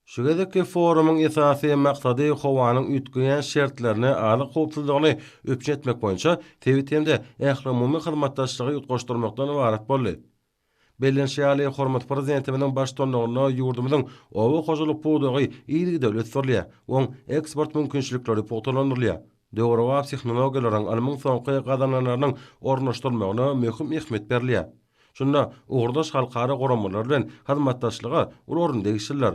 Şu gezekki forumyň esasy maksady howanyň üýtgeýän şertlerinde azyk howpsuzlygyny üpjün etmek boýunça sebit hem-de ählumumy hyzmatdaşlygy utgaşdyrmakdan ybarat boldy. Bellenişi ýaly, hormatly Prezidentimiziň baştutanlygynda ýurdumyzyň oba hojalyk pudagy yzygiderli ösdürilýär, oň eksport mümkinçilikleri pugtalandyrylýar. Döwrebap tehnologiýalaryň, ylmyň soňky gazananlarynyň ornaşdyrylmagyna möhüm ähmiýet berilýär. Şunda ugurdaş halkara guramalar bilen hyzmatdaşlyga uly orun degişlidir.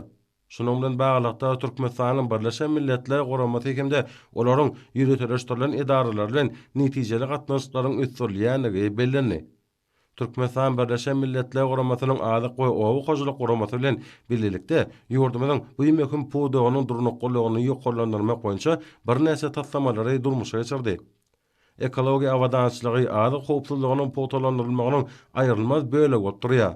Şunuň bilen baglylykda, Türkmenistanyň Birleşen Milletler Guramasy hem-de olaryň ýöriteleşdirilen edaralary bilen netijeli gatnaşyklaryň ösdürilýändigi bellendi. Türkmenistan Birleşen Milletler Guramasynyň Azyk we oba hojalyk guramasy bilen bilelikde ýurdumyzyň bu möhüm pudagynyň durnuklylygyny ýokarlandyrmak boýunça birnäçe taslamalary durmuşa geçirdi. Ekologiýa abadançylygy azyk howpsuzlygynyň pugtalandyrylmagynyň aýrylmaz bölegi bolup durýar.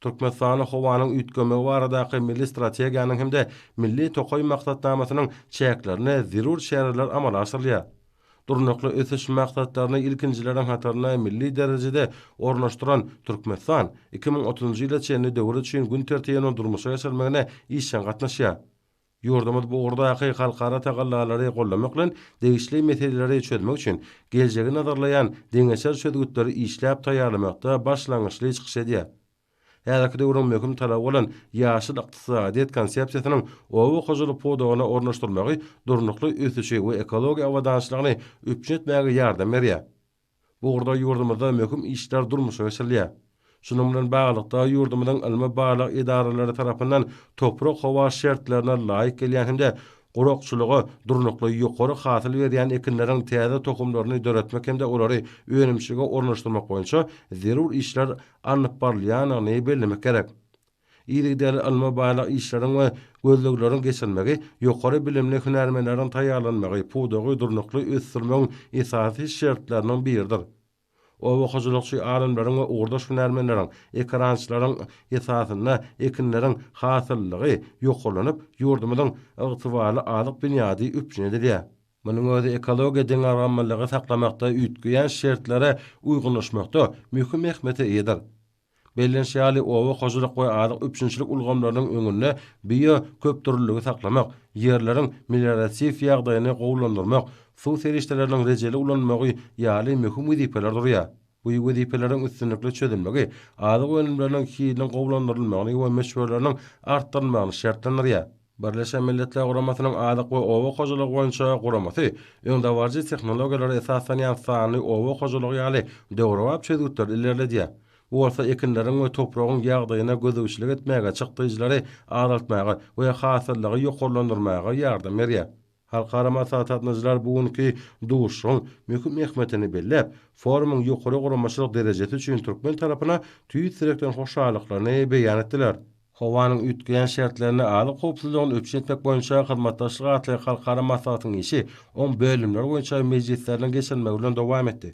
Türkmenistanda howanyň üýtgemegi baradaky Milli strategiýanyň hem-de Milli tokaý maksatnamasynyň çäklerinde zerur çäreler amala aşyrylýar. Durnukly ösüş maksatlaryny ilkinjileriň hatarynda milli derejede ornaşdyran Türkmenistan 2030-njy ýyla çenli döwür üçin gün tertibiniň durmuşa geçirilmegine işjeň gatnaşýar. Ýurdumyz bu ugurdaky halkara tagallalary goldamak bilen, degişli meseleleri çözmek üçin geljegi nazarlaýan deňeçer çözgütleri işläp taýýarlamakda başlangyçly çykyş edýär. Häzirki döwrüň möhüm talaby bolan ýaşyl ykdysadyýet konsepsiýasynyň oba hojalyk pudagyna ornaşdyrylmagy durnukly ösüşi we ekologiýa abadançylygyny üpjün etmäge ýardam berýär. Bu ugurda ýurdumyzda möhüm işler durmuşa geçirilýär. Şunuň bilen baglylykda, ýurdumyzyň ylmy-barlag edaralary tarapyndan toprak-howa şertlerine laýyk gelýän hem-de gurakçylyga durnukly ýokary hasyl berýän ekinleriň täze tohumlaryny döretmek hem-de olary önümçilige ornaşdyrmak boýunça zerur işler alnyp barylýandygyny bellemek gerek. Yzygiderli ylmy-barlag işleriň we gözlegleriň geçirilmegi, ýokary bilimli hünärmenleriň taýýarlanmagy pudagy durnukly ösdürmegiň esasy şertleriniň biridir. Oba hojalykçy alymlaryň we ugurdaş hünärmenleriň, ekerançylaryň esasynda ekinleriň hasyllylygy ýokarlanyp, ýurdumyzyň ygtybarly azyk binýady üpjün edilýär. Munuň özi ekologiýa deňagramlylygy saklamakda, üýtgeýän şertlere uýgunlaşmakda möhüm ähmiýete eýedir. Bellenişi ýaly, oba hojalyk we azyk üpjünçilik ulgamlarynyň öňünde bioköpdürlüligi saklamak, ýerleriň melioratiw ýagdaýyny gowulandyrmak, suw serişdeleriniň rejeli ulanylmagy ýaly möhüm wezipeler durýar. Bu wezipeleriň üstünlikli çözülmegi azyk önümleriniň hiliniň gowulandyrylmagyny we möçberleriniň artdyrylmagyny şertlendirýär. Birleşen Milletler Guramasynyň Azyk we oba hojalygy boýunça guramasy öňdebaryjy tehnologiýalara esaslanýan sanly oba hojalygy ýaly döwrebap çözgütleri ilerledýär. Bu bolsa ekinleriň we topragyň ýagdaýyna gözegçilik etmäge, çykdajylary azaltmaga we hasyllygy ýokarlandyrmaga ýardam berýär. Halkara maslahatnaşyjylar bu günki duşuşygyň möhüm ähmiýetini belläp, forumyň ýokary guramaçylyk derejesi üçin türkmen tarapyna tüýs ýürekden hoşallyklaryny beýan etdiler. Howanyň üýtgeýän şertlerinde azyk howpsuzlygyny üpjün etmek boýunça hyzmatdaşlyk atly halkara maslahatyň işi oň bölümler boýunça mejlisleriniň geçirilmegi bilen dowam etdi.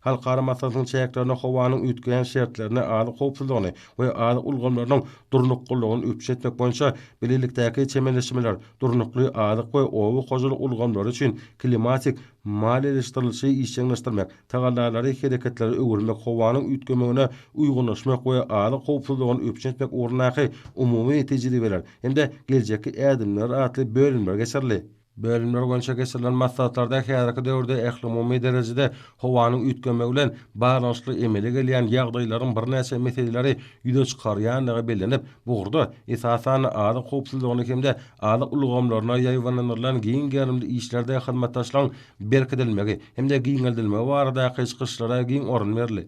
Halkara maslahatyň çäklerinde howanyň üýtgeýän şertlerinde azyk howpsuzlygyny we azyk ulgamlarynyň durnuklylygyny üpjün etmek boýunça bilelikdäki çemeleşmeler, durnukly azyk we oba hojalyk ulgamlary üçin klimatik maliýeleşdirilişi işjeňleşdirmek, tagallalary hereketlere öwürmek, howanyň üýtgemegine uýgunlaşmak we azyk howpsuzlygyny üpjün etmek ugrundaky umumy tejribeler hem-de geljekki ädimler atly bölümler geçirildi. Bölümler boýunça geçirilen maslahatlarda häzirki döwürde ählumumy derejede howanyň üýtgemegi bilen baglanyşykly emele gelýän ýagdaýlaryň birnäçe meseleleri ýüze çykarýandygy bellenip, bu ugurda, esasan-da, azyk howpsuzlygyny hem-de azyk ulgamlaryna ýaýbaňlandyrylan giň gerimli işlerde hyzmatdaşlygyň berkidilmegi hem-de giňeldilmegi baradaky çykyşlara giň orun berildi.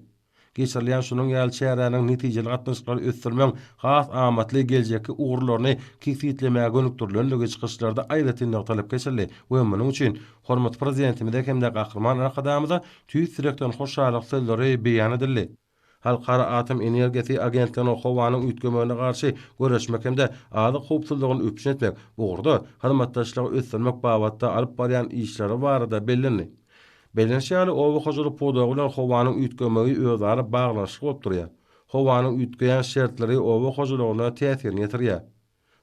Geçirilýän şunuň ýaly çäräniň netijeli gatnaşyklary ösdürmegiň has amatly geljekki ugurlaryny kesgitlemäge gönükdirilendigi çykyşlarda aýratyn nygtalyp geçildi we munuň üçin hormatly Prezidentimize hem-de Gahryman Arkadagymyza tüýs ýürekden hoşallyk sözleri beýan edildi. Halkara atom energiýasy agentliginiň howanyň üýtgemegine garşy göreşmek hem-de azyk howpsuzlygyny üpjün etmek bu ugurda hyzmatdaşlygy ösdürmek babatda alyp barýan işleri barada bellendi. Bellenişi ýaly, oba hojalyk pudagy bilen howanyň üýtgemegi özara baglanyşykly bolup durýar. Howanyň üýtgeýän şertleri oba hojalygyna täsirini ýetirýär.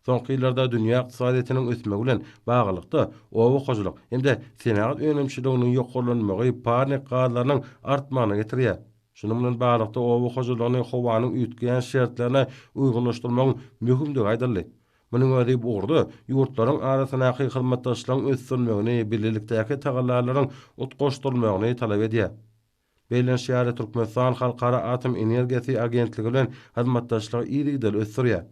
Soňky ýyllarda dünýä ykdysadyýetiniň ösmegi bilen baglylykda, oba hojalyk hem-de senagat önümçiliginiň ýokarlanmagy parnik gazlarynyň artmagyna getirýär. Şunuň bilen baglylykda, oba hojalygyny howanyň üýtgeýän şertlerine uýgunlaşdyrmagyň möhümdigi aýdyldy. Munuň özi bu ugurda ýurtlaryň arasyndaky hyzmatdaşlygyň ösdürilmegini, bilelikdäki tagallalaryň utgaşdyrylmagyny talap edýär. Bellenişi ýaly, Türkmenistan Halkara atom energiýasy agentligi bilen hyzmatdaşlygy yzygiderli ösdürýär.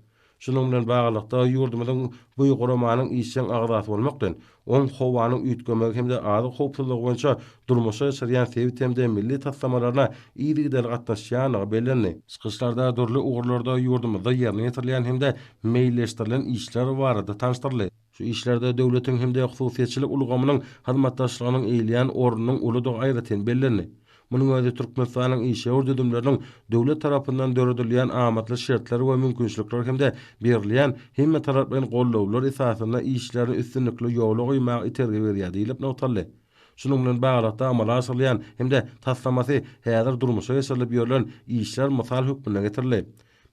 Şunuň bilen baglylykda, ýurdumyzyň bu guramanyň işjeň agzasy bolmak bilen, oň howanyň üýtgemegi hem-de azyk howpsuzlygy boýunça durmuşa geçirýän sebit hem-de milli taslamalaryna yzygiderli gatnaşýandygy bellendi. Çykyşlarda dürli ugurlarda ýurdumyzda ýerine ýetirilýän hem-de meýilleşdirilen işler barada tanyşdyryldy. Şu işlerde döwletiň hem-de hususyýetçilik ulgamynyň hyzmatdaşlygynyň eýeleýän ornunyň uludygy aýratyn bellendi. Munuň özi Türkmenistanyň işewür düzümleriniň döwlet tarapyndan döredilýän amatly şertler we mümkinçilikler hem-de berilýän hemmetaraplaýyn goldawlar esasynda işlerini üstünlikli ýola goýmaga itergi berýär diýlip nygtaldy. Şunuň bilen baglylykda amala aşyrylýan hem-de taslamasy häzir durmuşa geçirilip ýörlen işler mysal hökmünde getirildi.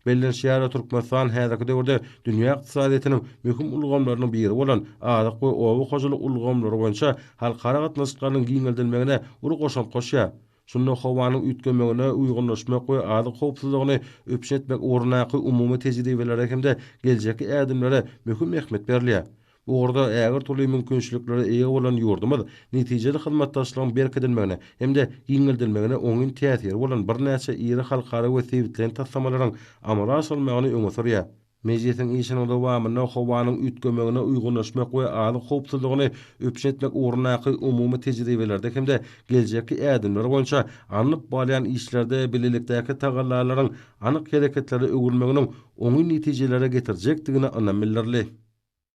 Bellenişi ýaly, Türkmenistan häzirki döwürde dünýä ykdysadyýetiniň möhüm ulgamlarynyň biri bolan azyk we oba hojalyk ulgamlary boýunça halkara gatnaşyklarynyň giňeldilmegine uly goşant goşýar. Şunda howanyň üýtgemegine uýgunlaşmak we azyk howpsuzlygyny üpjün etmek ugrundaky umumy tejribelere hem-de geljekki ädimlere möhüm ähmiýet berilýär. Bu ugurda ägirt uly mümkinçiliklere eýe bolan ýurdumyz netijeli hyzmatdaşlygyň berkidilmegine hem-de giňeldilmegine oňyn täsiri bolan birnäçe iri halkara we sebitleýin taslamalaryň amala aşyrylmagyny öňe sürýär. Mejlisiň işiniň dowamynda howanyň üýtgemegine uýgunlaşmak we azyk howpsuzlygyny üpjün etmek ugrundaky umumy tejribelerde hem-de geljekki ädimler boýunça alnyp barylýan işlerde bilelikdäki tagallalaryň anyk hereketlere öwrülmeginiň oňyn netijelere getirjekdigine ynam bildirildi.